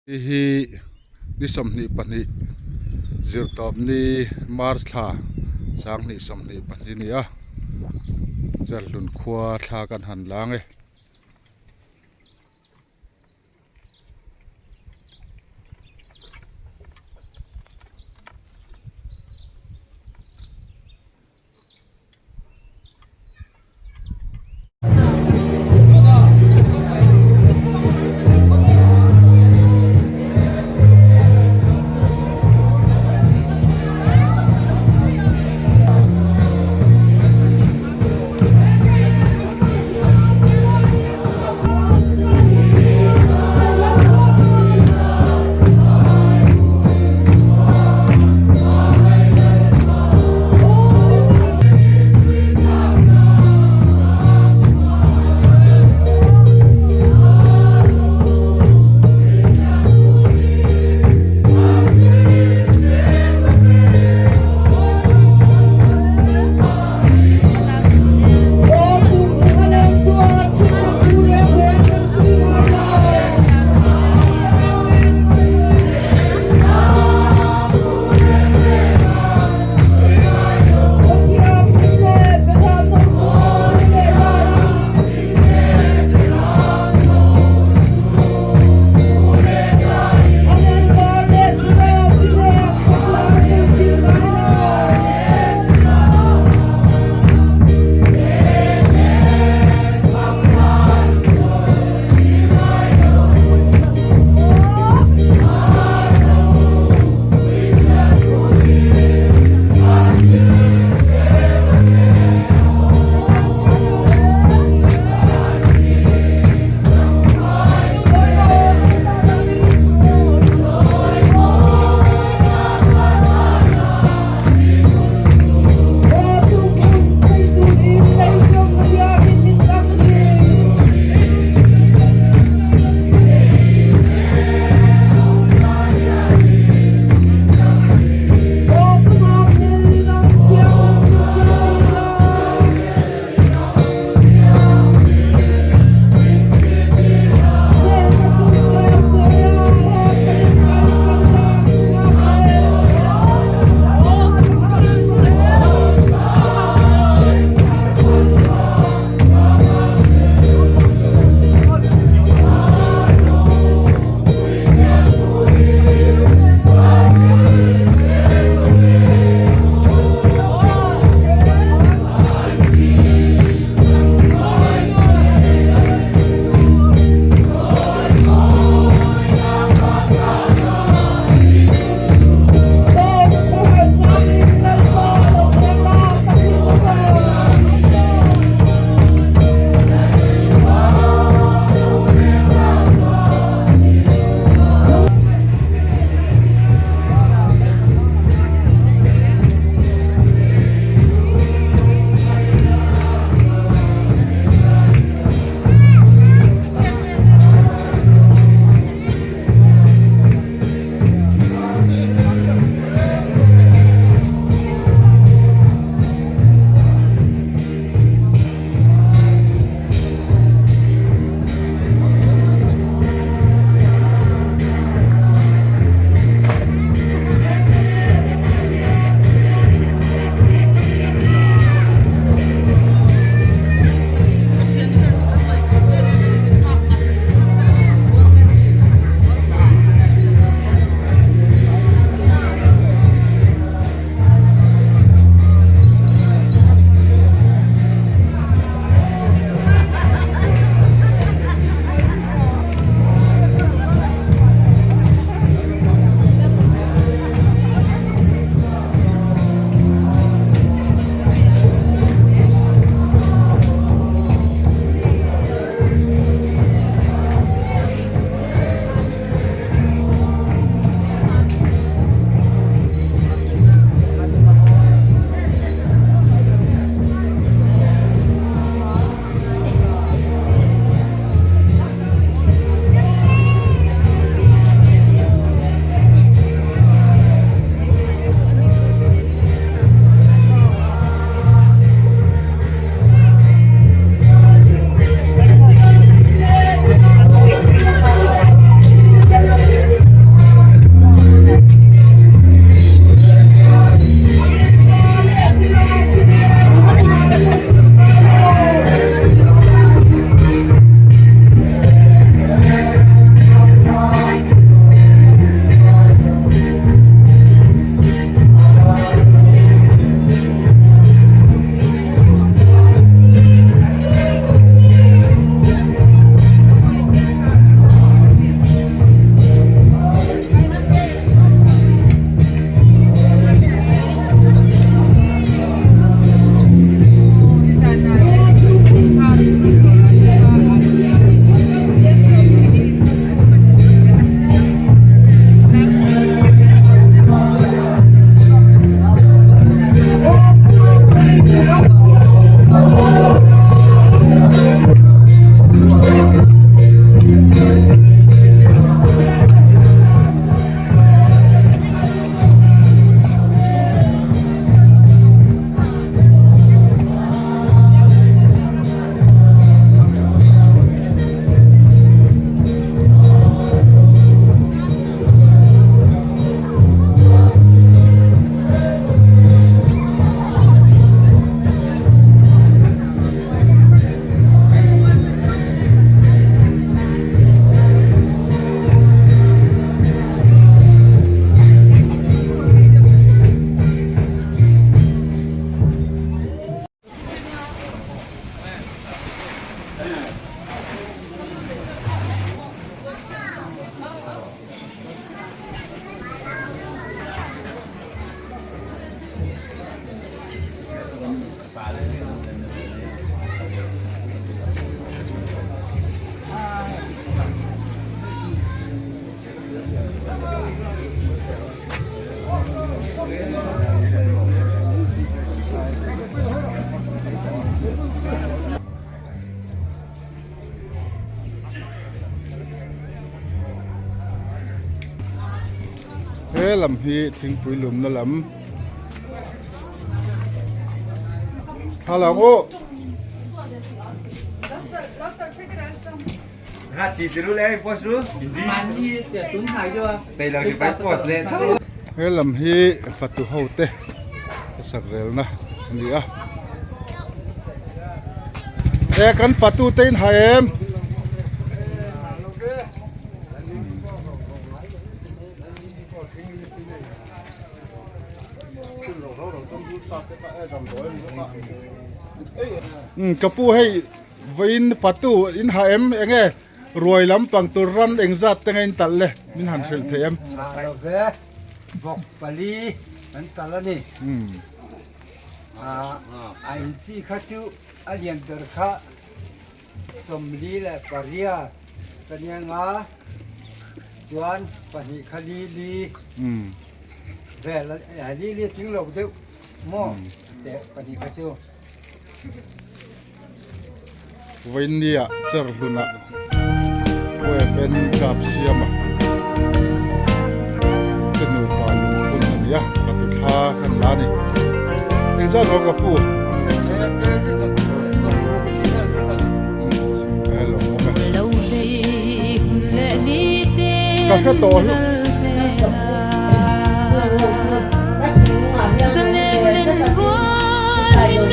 Hei hi ni 22 zirtawp ni March thla 2022 a ni a, Cherhlun khua thla kan han lang e. He lam hi thingpui lumna lam thla lang aw. He lam hi fatu ho te sak relna a ni a. E kan fatu te in ha em? Umm ka pu hei vawiin fatu in ha em enge ruai lampang tur ram engzat te nge in talh le min han hrilh thei em? Ha lo ve bawk pali kan talh a ni. A in chi kha chu a lian ber kha 48 ka nia nga chuan pahnih kha li li vel a li li a tling lo deuh maw teh pahnih kha chu. Vawinia cher hlunah Pueven kap siama te nupa lungphun a ni a, ka tuthla khan la a ni. Engzat maw ka pu? Ka hre tawh hlauh. Hei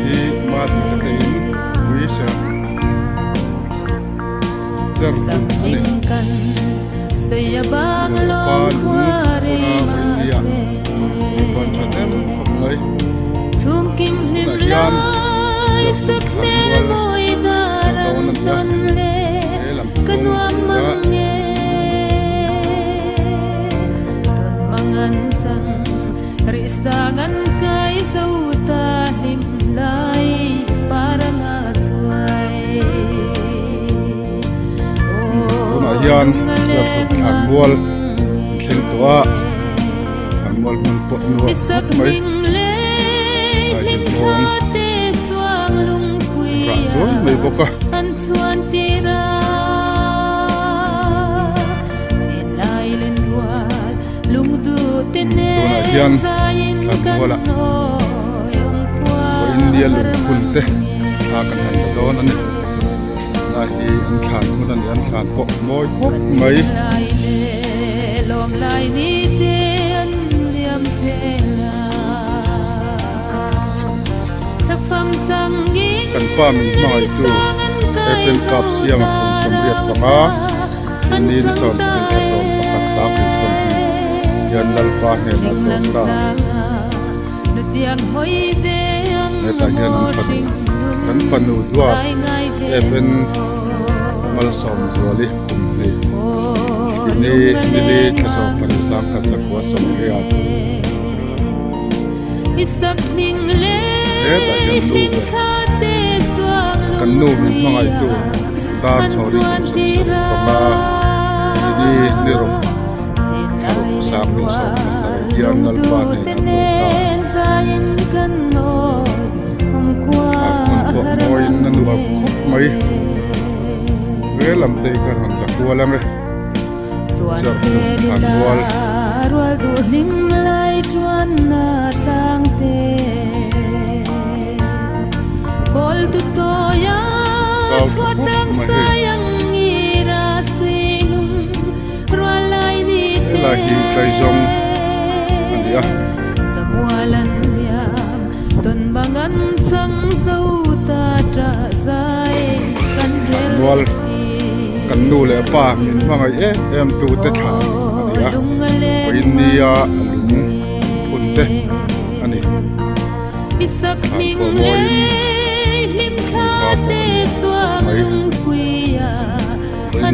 hi Madi ka teiin ui ser cher hlun a ni. Pa lung phuna India huan tha hnem khawp mai. Tunah hian Serhlun thlan rual kal dawn a ni a, he lam kawng tura Tunah hian Serhlun thlan mual an thleng tawh a, thlan mual hmun pawh a nuam khawp mai. Tlai hi nghawng rah chuai mai bawk a. Tunah hian thlan mualah India lungphun te thla kan han la dawn a ni. Lai hi an thlan hmun a ni an thlan pawh mawi khawp mai. Kan pa min hmangaih chu April kap siama kum 85 ni ni 20 thla 11 sang 20 hian Lalpa hnenah chaw ta. Hetah hian an fanu kan fanu duat Evan Malsawmzuali kum hnih ni nili thla 10 sang khat zakua 80. Hetah hian nu ber kan nu min hmangaihtu dar chhawri kum 75 ni ni rawk thlaruk sang hnih 17 hian Lalpa hnenah chaw ta. Thlan hmun pawh mawiin a nuam khawp mai. Ve lam te hi khan han la kual ang e. Serhnu thlan mual. Zau tha khawp mai hei. Helai hi Tlaizawng a ni a. rual kan nu leh pa min hmangaih em em tu te thla a ni a vawiin nia lung phun te a ni thlan pawh mawiin hmun hma pawh a ni mai vawiin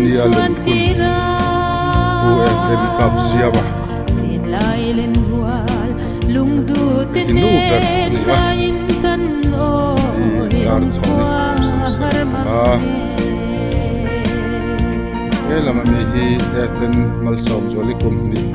nia lung phun Pu Ephraim Kap Siama hi nu ber a ni a hi Darchhawni 75 he lam ami hi Ephraim Malsawmzuali kum hnih.